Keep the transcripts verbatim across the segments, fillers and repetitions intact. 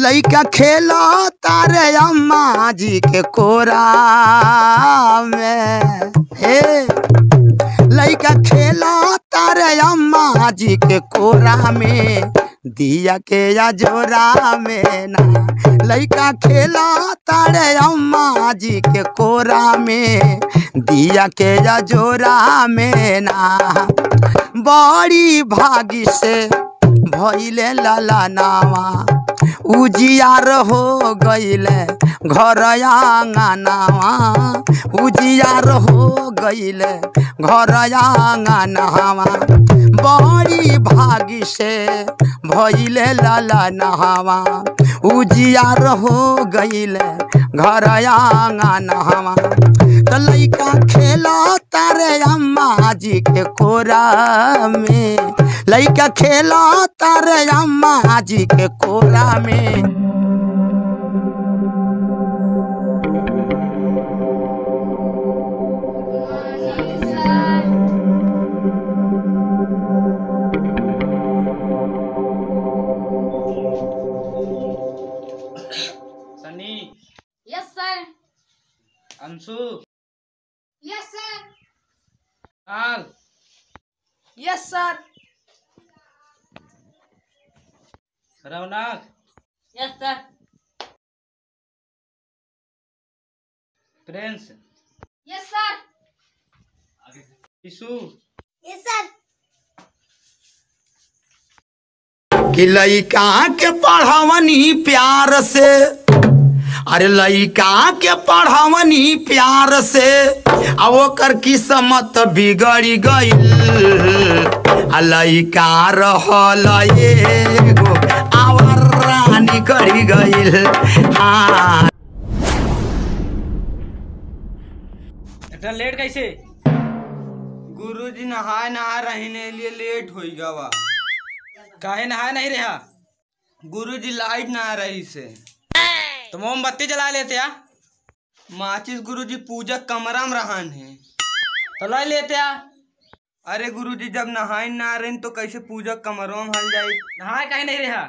लइका खेला तारे अम्मा जी के कोरा में। हे, लइका खेला तारे अम्मा जी के कोरा में, दिया के या जोरा में ना। लइका खेला तारे अम्मा जी के कोरा में, दिया के या जोरा में ना। बड़ी भागी से भइले ललनावा, उजियार हो गइले घर आंगनावा, उजियार हो गइले घर आंगनावा। बड़ी भागी से भइले ललनावा, उजियार हो गइले घर आंगनावा। त लइका खेला तारे अम्मा जी के कोरा में, लइका खेला तारे अम्मा जी के कोरा में। Sunny. Yes sir. Anshu. Yes sir. काल। Yes sir. Raunak. Yes sir. Prince. Yes sir. Yishu. Yes sir. कि लइका के पढ़वनी प्यार से, अरे लइका के पढ़वनी प्यार से, आ ओकर किस्मत बिगड़ी गइल। आ लइका रहल एगो आवारा निकड़ी गइल। हाँ। इतना लेट कैसे? गुरुजी नहाए ना रही ने लिए लेट होई गवा। काहे नहाए नहीं रहा? गुरुजी लाइट ना रही से। तो मोमबत्ती जला लेते या? माचिस गुरुजी पूजा कमरा में रहन है। तो लाई लेते या? अरे गुरुजी जब नहाए ना रही तो कैसे पूजा कमरा में हल जाए? नहाए काहे नहीं रहा?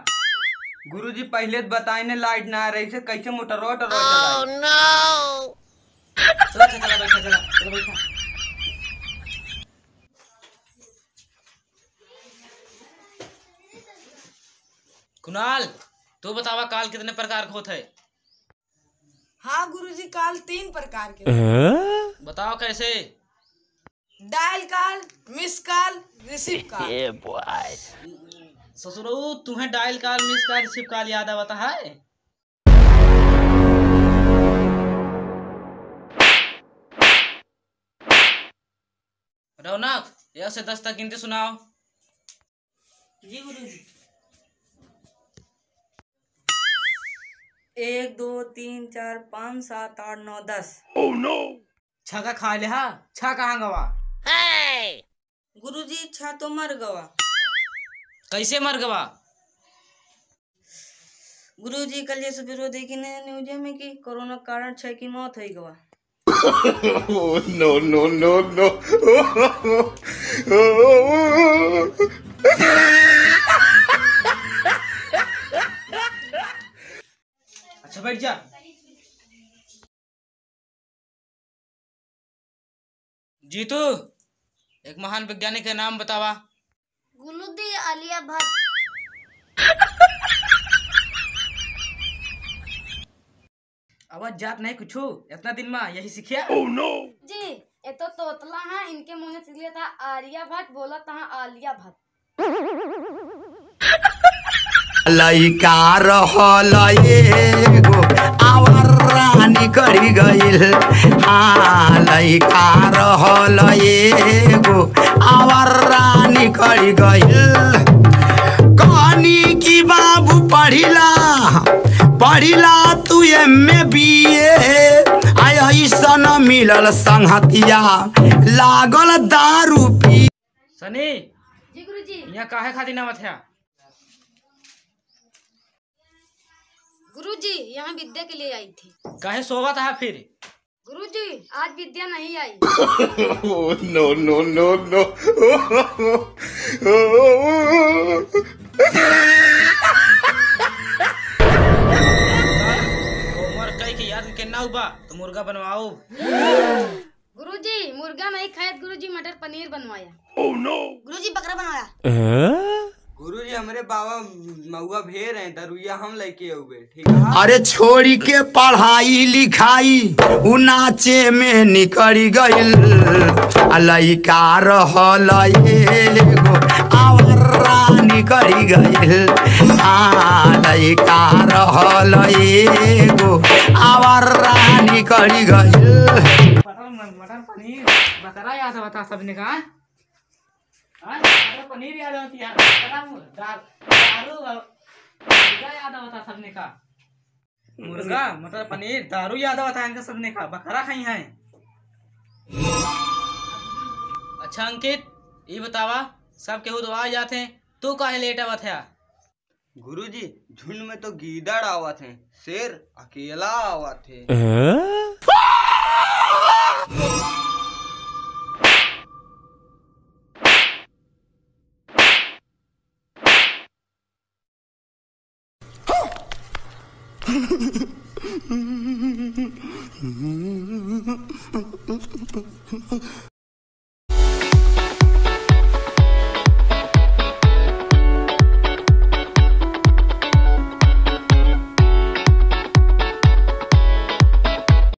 गुरुजी पहले तो बताए ने लाइट ना रही से कैसे मोटर वोटर चलाए? चला, चला, चला, बैठा, चला, चला, बैठा। कुणाल, तू बतावा काल कितने प्रकार के होत है? हाँ गुरुजी, काल तीन प्रकार के। बताओ कैसे? डायल काल, मिस काल, रिसीव काल। ससुरऊ, तुम्हें डायल काल, मिस काल, रिसीव काल याद आवता है? रौनक, एक से दस तक गिनती सुनाओ। जी गुरुजी। एक, दो, तीन, चार, पाँच, सात, आठ, नौ, दस। छक्का खा ले हा, छा कहाँ गवा? गुरुजी, छा तो मर गवा। कैसे मर गवा? गुरुजी, कल ये सुबह देखी ने न्यूज में कि कोरोना के कारण छह की मौत हो गवा। Oh, no, no, no, no। अच्छा, बैठ जा। जीतू, एक महान वैज्ञानिक के नाम बतावा। गुरुजी, आलिया भट्ट। आवाज जात नहीं कुछू, इतना दिन में यही सीखिया? जी, ये तो तोतला है, इनके मुंह से सीख लिया था आर्या भट्ट, बोला था आलिया भट्ट। लइका रहल एगो आवारा निकड़ी गइल। हाँ, लइका रहल एगो आवारा निकड़ी गइल। कहनी कि बाबू पढ़िला, पढ़िला तू एम ए बी ए, आ ऐसन मिलल संहतिया, लागल दारू पी। सनी, जी गुरुजी। यहाँ काहे खातिर ना आवत है? गुरुजी, यहाँ विद्या के लिए आई थी। काहे सोवत है फिर? गुरुजी, आज विद्या नहीं आई। Oh, no, no, no, no। के ना उबा तो मुर्गा बनवाओ। गुरुजी, मुर्गा नहीं खायत गुरुजी, मटर पनीर बनवाया। गुरुजी, बकरा बनवाया। गुरुजी, हमरे बाबा मउआ भेर हैं, दरुइया हम लइके अउबे, ठीक है? अरे छोड़ी के पढ़ाई लिखाई, उ नाचे में निकरी गइल। आ लइका रहल एगो, आवारा निकरी गइल। आ लइका रहल एगो, आवारा निकरी गइल। मटर, मटर पनीर, बकरा याद आवता सबने का। हाँ, मटर पनीर याद आवती है, बकरा मु-, दार-, दारू और मुर्गा याद आवता सबने का। मुर्गा, मटर पनीर, दारू याद आवता है इनका सबने का। बकरा खाई हैं। अच्छा अंकित, ई बतावा, सब केहू तो आ जात हैं, तू काहे लेट आवत है? गुरुजी, झुंड में तो गीदड़ आवत हैं, शेर अकेला आवत है।